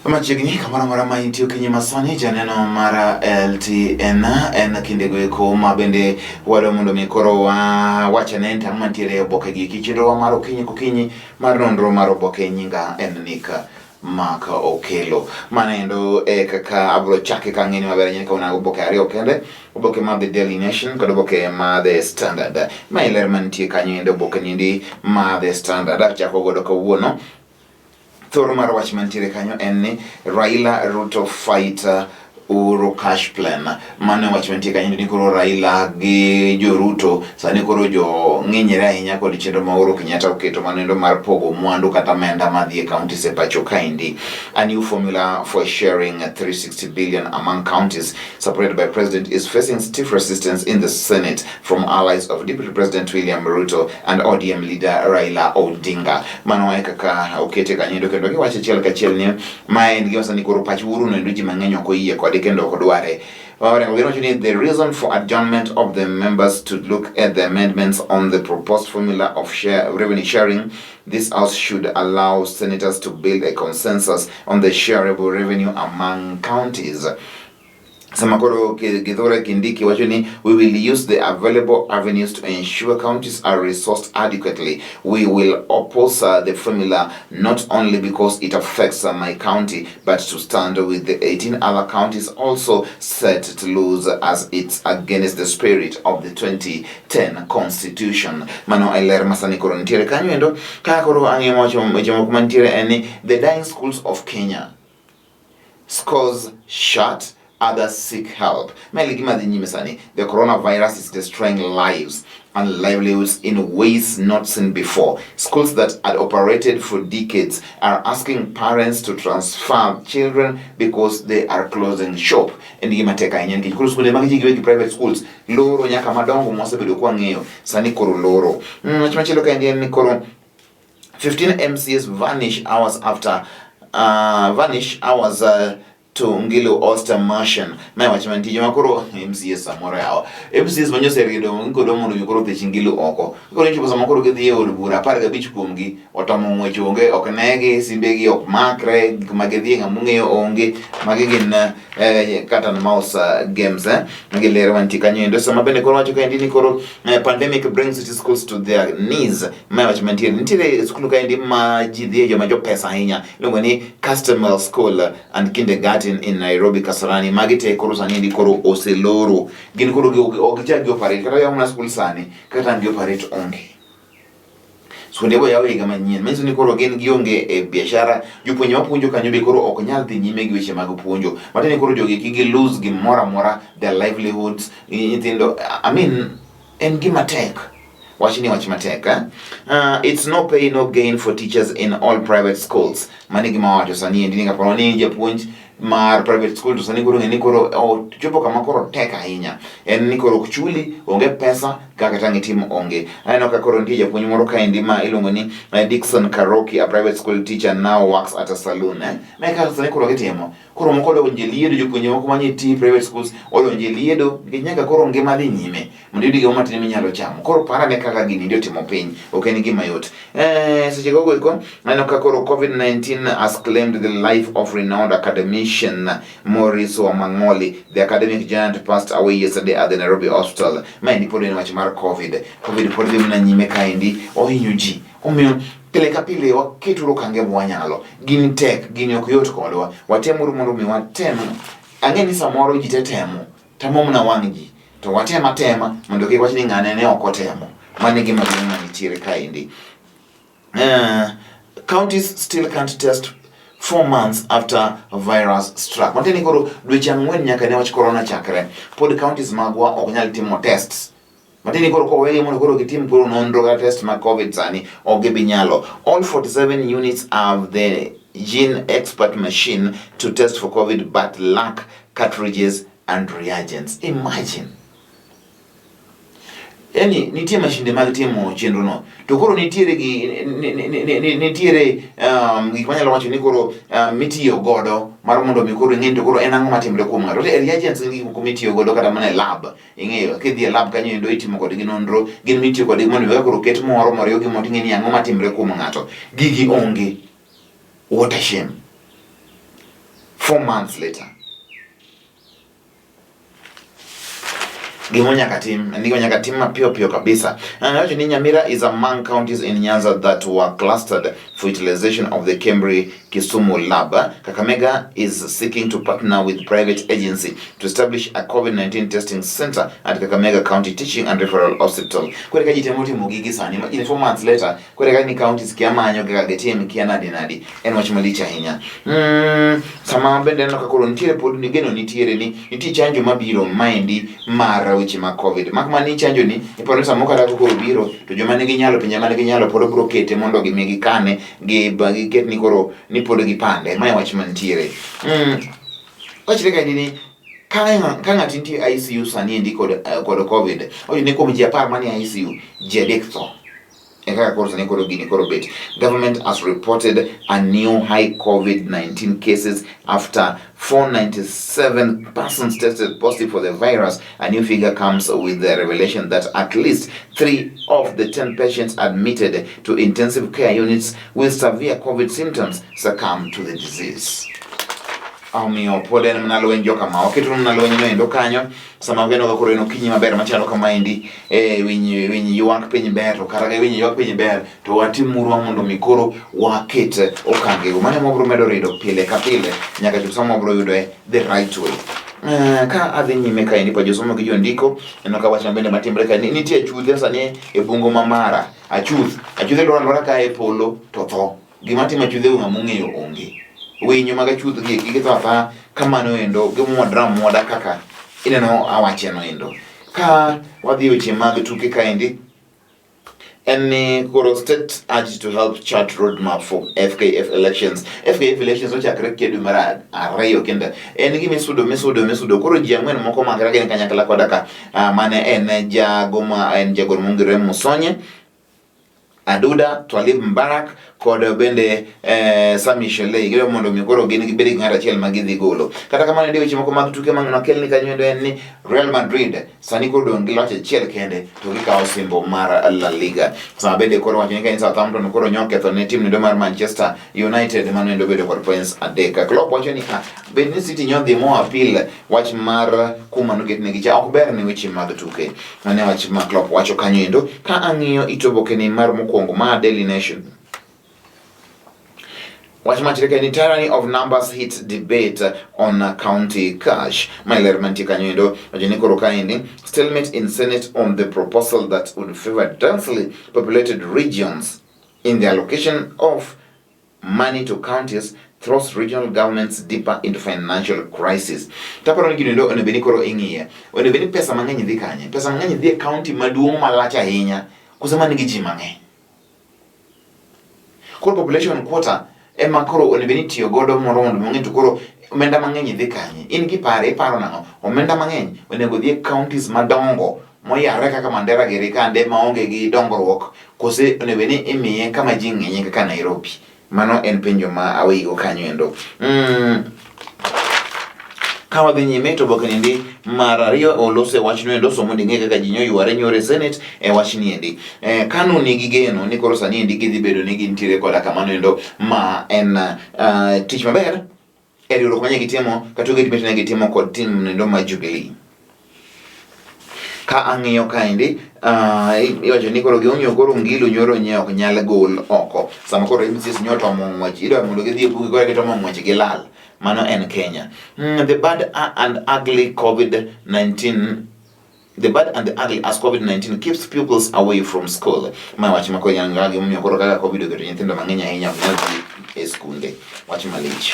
Machiegni kamoro amora ma intie okinyi masani janeno mar LTN en kindego eko ma bende wadwa mondo mi koro wawachane ni tang' mantiere e oboke gi eki chenrowa mar okinyi kokinyi mar nonro mar oboke nyinga en Nick Mark Okelo. Mano endo e kaka abiro chake ka ang'eni maber ahinya ka wan oboke ariyo kende, oboke mar The Daily Nation kod oboke mar The Standard. Ma e ler mantie kanyo endo oboke niendi mar The Standard achako godo kawuono. Thor mar wach mantiere kanyo en ni Raila Ruto fight Uhuru cash plan. Mano e wach mantie kanyo ni koro Raila gi jo Ruto sani koro jo ng'inyre ahinya kod chenro ma Uhuru Kenyatta oketo mano endo mar pogo mwandu kata omenda madhi e counties e pacho kaendi. A new formula for sharing 360 billion among counties supported by President is facing stiff resistance in the Senate from allies of Deputy President William Ruto and ODM leader Raila Odinga. Mano e kaka okete kanyo endo kendo giwacho achiel kachiel ni ma en gima sani koro pach Uhuru no endo ji mang'eny ok oyie kode kendo ok odware. Orengo gin wacho ni the reason for adjournment of the members to look at the amendments on the proposed formula of share, revenue sharing. This house should allow senators to build a consensus on the shareable revenue among counties. Sama koro Kithure Kindiki wacho ni we will use the available avenues to ensure counties are resourced adequately. We will oppose the formula not only because it affects my county, but to stand with the 18 other counties also set to lose as it's against the spirit of the 2010 constitution. Mano e ler masani koro nitiere kanyo endo ka koro ang'iyo wacho weche moko mantiere en ni the dying schools of Kenya scores shut others seek help. Maeli gima dhi nyime sani, the coronavirus is destroying lives and livelihoods in ways not seen before. Schools that had operated for decades are asking parents to transfer children because they are closing shop. En gima tek ahinya nikech koro skunde mag ji giwegi private schools loro nyaka madongo mwasebedo kwang'eyo sani koro loro. Wach machielo kaendi en ni koro 15 MCAs vanish hours after vanish hours to Ngilu Oyster Mansion. Ma wach mantie joma koro MCAs samoro yawa. MCAs ma nyocha riedo kodwa mondo mi koro thech Ngilu oko. Koro ichopo sama koro gidhi e od bura 15 kuomgi otomo ng'wech onge, ok negi, simbegi ok makre, gik ma gidhiye ng'ama ong'eyo onge. Magi gin cat and mouse games eh. Magi ler mantie kanyo endo. Sama bende koro wacho kaendi ni koro pandemic brings city schools to their knees. Ma wach mantiere. Nitiere skul kaendi ma ji dhiye joma jopesa ahinya. Iluongo ni Castamel School and Kindergarten in Nairobi Kasarani. Magi te koro sani endi koro oseloro. Gin koro ok gichak gi operate. Kata yaw mana skul sani, kata ang' gi operate onge. Skunde go yaw higa manyien. Manyiso ni koro gin gionge e biashara. Jopuonje mapuonjo kanyo be koro ok nyal dhi nyime gi weche mag puonjo. Matiende ni koro jogi eki gi lose gimoro amora, their livelihoods, nyithindo, I mean, en gima tek. Wach ni wach matek eh? It's no pay no gain for teachers in all private schools. Mano e gima wawacho sani endi ni kapo ni japuonj mar private school to sani koro ng'e ni koro ochopo kama koro tek ahinya. En ni koro ok chuli, onge pesa kaka tang' itim onge. Aneno ka koro nitie japuonj moro kaendi ma iluongo ni Dickson Karoki, a private school teacher now works at a saloon. Eh? Ma e kaka sani koro gitimo. Koro moko odonje liedo, jopuonje moko manie ti private schools odonje liedo nikech nyaka koro ngima dhi nyime mondo iyud gimoro matin minyalo chamo. Koro par ane kaka gini ndio timo piny, ok en gima yot. Seche gogo eko aneno ka koro COVID-19 has claimed the life of renowned academician Maurice Wamang'oli. The academic giant passed away yesterday at the Nairobi Hospital. Maendi pod en wach mar COVID. COVID pod dhi mana nyime kaendi, ohinyo ji. Omiyo pile ka pile waketuru okange mwanyalo. Gini tek, gini ok yot kodwa. Watemuru mondo mi watem. Ang'e ni samoro ji te temo, tamo mana wang' ji. To watem atema mondo kik wach ni ng'ane ne ok otemo. Mano e gima duong' manitiere kaendi. Counties still can't test 4 months after virus struck. Matiende ni koro dweche 4 nyaka ne wach corona chakre, pod counties magwa ok nyal timo tests. Matiende ni koro kowegi mondo koro gitim koro nonro kata test mag COVID sani, ok gibi nyalo. All 47 units have the gene expert machine to test for COVID but lack cartridges and reagents. Imagine. Yani nitie mashinde mag timo chenro no to koro nitiere gi nitiere gik manyalo wacho ni koro mitiyo godo mar mondo mi koro ing'e ni to koro en ang'o matimore kuom ng'ato. Reagents gin gik moko mitiyo godo kata mana e lab. Ing'eyo kidhi e lab kanyo endo itimo kodgi nonro, gin mitiyo kodgi mondo mi koro ket moro moriw gi moro ting'e ni ang'o matimore kuom ng'ato. Gigi onge. What a shame. 4 months later. Gimo nyaka tim, en gima nyaka tim mapiyo piyo kabisa. Anawacho ni Nyamira is among counties in Nyanza that were clustered for utilization of the Kemri Kisumu lab. Kakamega is seeking to partner with private agency to establish a COVID-19 testing center at Kakamega County Teaching and Referral Hospital. Kore ka ji temo timo gigi sani, imagine 4 months later, kore ka ni counties kia manyo kaka gitim, kia nadi nadi, en wach malich ahinya. Sama bende aneno ka koro nitiere pod ni geno nitiere ni nitie chanjo mabiro maendi mar weche mag COVID. Mak mana ni chanjo ni iparo ni samoro kata koro biro to joma nigi nyalo, pinje ma nigi nyalo pod biro kete mondo gimi gikane gi giket ni koro ni pod gipande. Mae wach mantiere. Wachre kaendi ni ka ng'ato nitie ICU sani endi kod COVID, owacho ni kuom ji 10 manie ICU, ji adek tho. E kaka koro sani koro gini koro bet. Government has reported a new high COVID-19 cases after 497 persons tested positive for the virus. A new figure comes with the revelation that at least three of the 10 patients admitted to intensive care units with severe COVID symptoms succumbed to the disease. Omiyo pod en mana lweny joka ma waketo mana lweny no endo kanyo. Sama wageno ka koro en okinyi maber machalo kamaendi, winy winy ywak piny ber, to kata ka winy ywak piny ber to watimurwa mondo mi koro waket okangego mano ema wabiro medo rido pile ka pile nyaka chop sama wabiro yudoe the right way. Ka adhi nyime kaendi pa josomo gi jondiko, aneno ka wach mabende matimre ka ni nitie achudhe sani e bungu ma Mara. Achuth achudhe lwar alwora ka e polo to tho. Gima timo achudhe ng'ama ong'eyo onge. Winyo mag achuth gi eki githo athoa kamano endo, gimuodre amuoda kaka ineno awache no endo. Ka wadhi e weche mag tuke kaendi, en ni koro state urged to help chart roadmap for FKF elections. FKF elections ochakre kia dwe mar ariyo kendo en gima isudo misudo misudo. Koro ji ang'wen moko omakre gin kanyakla koda ka mane en jago ma en jagoro mongirore Musonye Aduda, Twalib Mbarak kod bende Sami Shelei gidwa mondo mi koro gin gibed gi ng'at achiel ma gidhi golo. Kata kamano nitie weche moko mag tuke ma nokelni kanyo endo, en ni Real Madrid sani koro odong' gi loch achiel kende to gikawo osimbo mar La Liga. Sama bende koro wacho ni ka en Southampton koro nyo oketho ne tim endo mar Manchester United mano endo bedo kod points adek. Klopp wacho ni bed ni City nyo dhi mo appeal wach mar kuma noketnegi cha ok ber ne weche mag tuke. Mane wach ma Klopp wacho kanyo endo. Ka ang'iyo it oboke ni mar mokwongo ma Daily Nation. Wach machre ka ni tyranny of numbers hit debate on county cash. Ma ler mantie kanyo endo. Wacho ni koro kaendi stalemate in Senate on the proposal that would favor densely populated regions in the allocation of money to counties throws regional governments deeper into financial crisis. Taparo ni gino endo onego bed ni koro ing'iye. Onego bed ni pesa mang'eny dhi kanye? Pesa mang'eny dhi e county maduong' malach ahinya koso man gi ji mang'eny. Koro population quota ema koro onego bed ni itiyo godo moro mondo mang'eny, to koro omenda mang'eny dhi kanye? In kipare, iparo nang'o? Omenda mang'eny onego dhi e counties madongo moyarre kaka Mandera giri kande maonge gi dongruok, kose onego bed ni imiye kama ji ng'enye kaka Nairobi? Mano en penjo ma aweyigo kanyo endo. Ka wadhi nyime to oboke niendi mar ariyo oloso e wachno endo, somo mondo ing'e kaka ji nyoyware nyoro e Senate e wachni endi. Kanu nigi geno ni koro sani endi gidhi bedo ni gintiere koda kamano endo ma en tich maber e riwruok mane gitimo kata oget mane gitimo kod tim endo mar Jubilee. Ka ang'iyo kaendi, iwacho ni koro gimomiyo koro Ngilu nyoro nye ok nyal gol oko. Sama koro MCAs nyo tomo ng'wech, idwa mondo gidhi e bunge koro gitomo ng'wech gilal. Mano en Kenya. The bad and ugly COVID-19, the bad and the ugly as COVID-19 keeps pupils away from school. Ma wach ma koro nyalo gimomiyo koro kaka COVID oketo nyithindo mang'eny ahinya ok nyal dhi e skunde. Wach malich.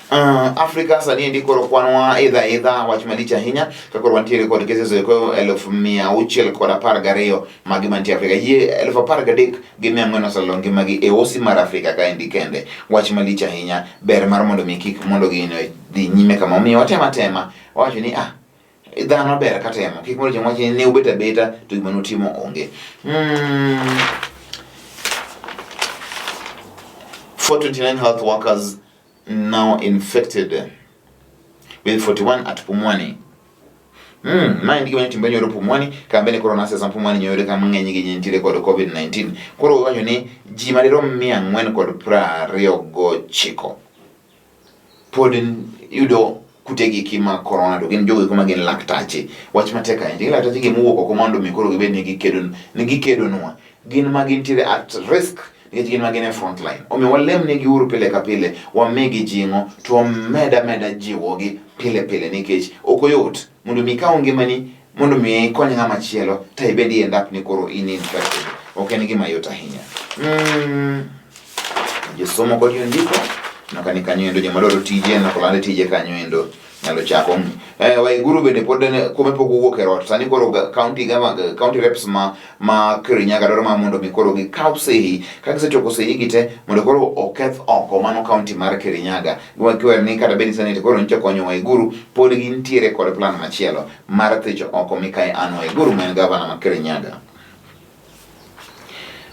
Afrika sani endi koro kwanwa idha idha, wach malich ahinya ka koro wantiere kod cases eko 612,000 magi mantie Afrika. Yie 13,400 oselalo ngimagi e osi mar Afrika kaendi kende. Wach malich ahinya, ber mar mondo mi kik mondo gino dhi nyime kama. Omiyo watema atema, wawacho ni dhano ber katemo kik mondo chieng' wach ni ne ubet abeta to gima nutimo onge. 429 health workers now infected with 41 at Pumwani. Ma en gima notimore nyoro Pumwani, kambe koro nurses ma Pumwani nyoyude ka mang'eny gi nitiere kod COVID-19. Koro wacho ni ji madirom 429 pod yudo kutegi eki mag korona to gin jogo eko ma gin laktache. Wach matek ahinya. Gin laktache gi mowuok oko mondo mi koro gibed ni gikedo ni gikedonwa. Gin ma gintiere at risk nikech gin ma gin e front line. Omiyo walem negi uru pile ka pile, wamigi jing'o to wamed ameda jiwogi pile pile nikech ok oyot mondo mi ikaw ngimani mondo mi ikony ng'ama chielo to ibed i end up ni koro in infected. Ok en gima yot ahinya. Josomo kod jondiko noka ni kanyo endo joma dwaro tije nokolande tije kanyo endo nyalo chako. Waiguru bende pod kuome pok owuok e rot. Sani koro county gava, county reps ma Kirinyaga dwaro ma mondo mi koro gikaw sehi. Ka gisechoko sehi gi te mondo koro oketh oko mano county mar Kirinyaga. Giwacho ni kata bed ni senate koro nyicha konyo Waiguru, pod gintiere kod plan machielo mar thicho oko Mikayi Anne Waiguru ma en gavana ma Kirinyaga.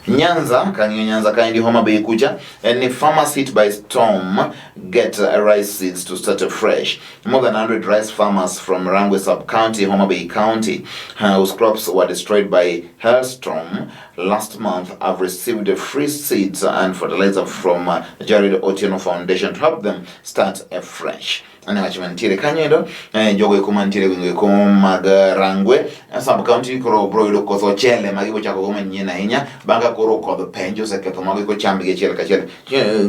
Nyanza, kang'iyo Nyanza kaendi Homa Bay kucha, en ni farmers hit by storm get rice seeds to start afresh. More than 100 rice farmers from Rangwe sub-county, Homa Bay County, whose crops were destroyed by hailstorm last month have received free seeds and fertilizer from Jared Otieno Foundation to help them start afresh. Ane wach mantiere kanyo endo, jogo eko mantiere gwenge eko mag Rangwe sub county koro bro yudo koth ochele ma gibo chako go manyien ahinya bang' ka koro kodh penj oseketho mago eko chambgi achiel kachiel.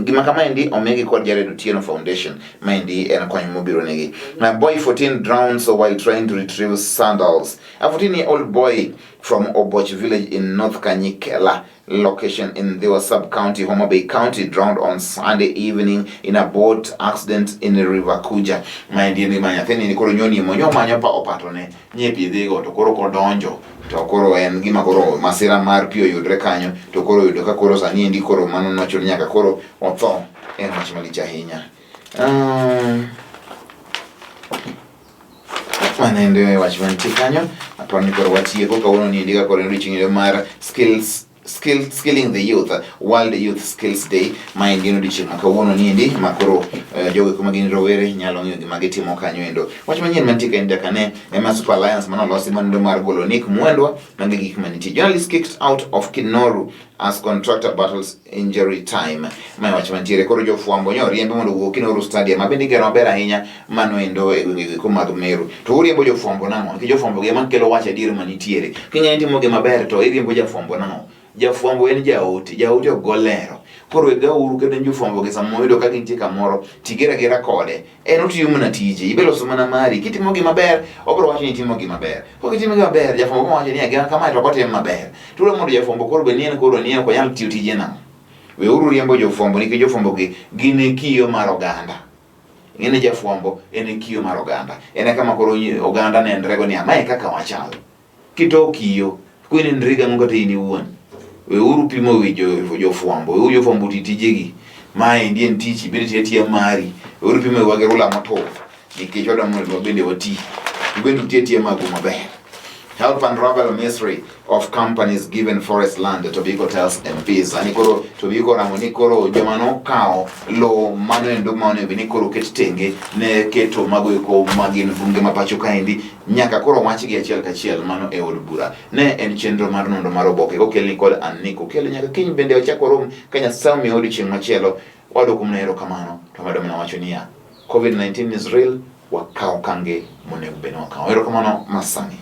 Gima kamaendi omigi kod Jared Otieno Foundation, maendi en kony mobiro negi. Boy 14 drowns while trying to retrieve sandals. A 14-year-old boy from Oboch village in North Kanyikela location in Dhiwa sub-county, Homa Bay County, drowned on Sunday evening in a boat accident in the River Kuja. Maendi en gima nyathini ni koro nyoni monyo manyo pa opatone nye pi dhigo to koro kodonjo to koro en gima koro masira mar pi oyudre kanyo to koro oyudo ka koro sani endi koro mano nochuno nyaka koro otho. En wach malich ahinya. Mano endo wach mantie kanyo. Aparo ni koro watieko kawuono ni endi ka koro en odiochieng' mar skills skill, skilling the youth, World Youth Skills Day. Ma endi en odiochieng' ma kawuono ni endi ma koro jogo eko ma gin rowere nyalo ng'eyo gima gitimo kanyo endo. Wach manyien mantie kaendi nyaka ne ema Super Alliance mane olosi mano mar golo Nick Mwendwa mago e gik manitie. Journalist kicked out of Kinoru as contractor battles injury time. Mae wach mantiere koro jofwambo nyo riembe mondo owuok Kinoru Stadium ma bende igero maber ahinya mano endo e gwenge go mag Meru. To uriembo jofwambo nang'o? Nikech jofwambo gi ema kelo wach adier manitiere. Kinya timo gima ber to iriembo jafwambo nang'o? Jafwambo en jaote, jaote ok go lero. Koro wegauru kendo jofwambo gi sama oyudo ka gintie kamoro, tigera agera kode. En otiyo mana tije, ibe loso mana mari. Kitimo gima ber, obiro wacho ni itimo gima ber. Kok itimo gima ber, jafwambo biro wacho ni gima kamae to ok otim maber. To udwa mondo jafwambo koro bed ni en koro ni ok onyal tiyo tije nang'o? Weuru riembo jofwambo nikech jofwambo gi gin e kiyo mar oganda. Ing'e ni jafwambo en e kiyo mar oganda. En e kama koro oganda nenre go ni mae kaka wachal. Kito kiyo, kwinenri gang'o kata in iwuon. Weuru pimo wi jofwambo, weuru jofwambo oti tijegi. Maendi en tich, ibed itiyo atiya mari. Weuru pimo wiwa gi rula motur, nikech wadwa mondo wabende wati. Ubende uti atiya magu maber. Help unravel mystery of companies given forest land, Tobiko tells MPs. Ani koro Tobiko ramo ni koro joma nokawo lowo mano endo ma onego ni koro ket tenge ne keto mago eko ma gin bunge ma pacho kaendi nyaka koro wachgi achiel kachiel mano e od bura. Ne en chenro mar nonro mar oboke kokelni kod Annick Okello. Nyaka kiny bende wachak warom ka Nyasaye omiyo odiochieng' machielo. Wadwoko mana erokamano to wamedo mana wacho niya, COVID-19 is real, wakaw okange monego bed ni wakawo. Erokamano masani.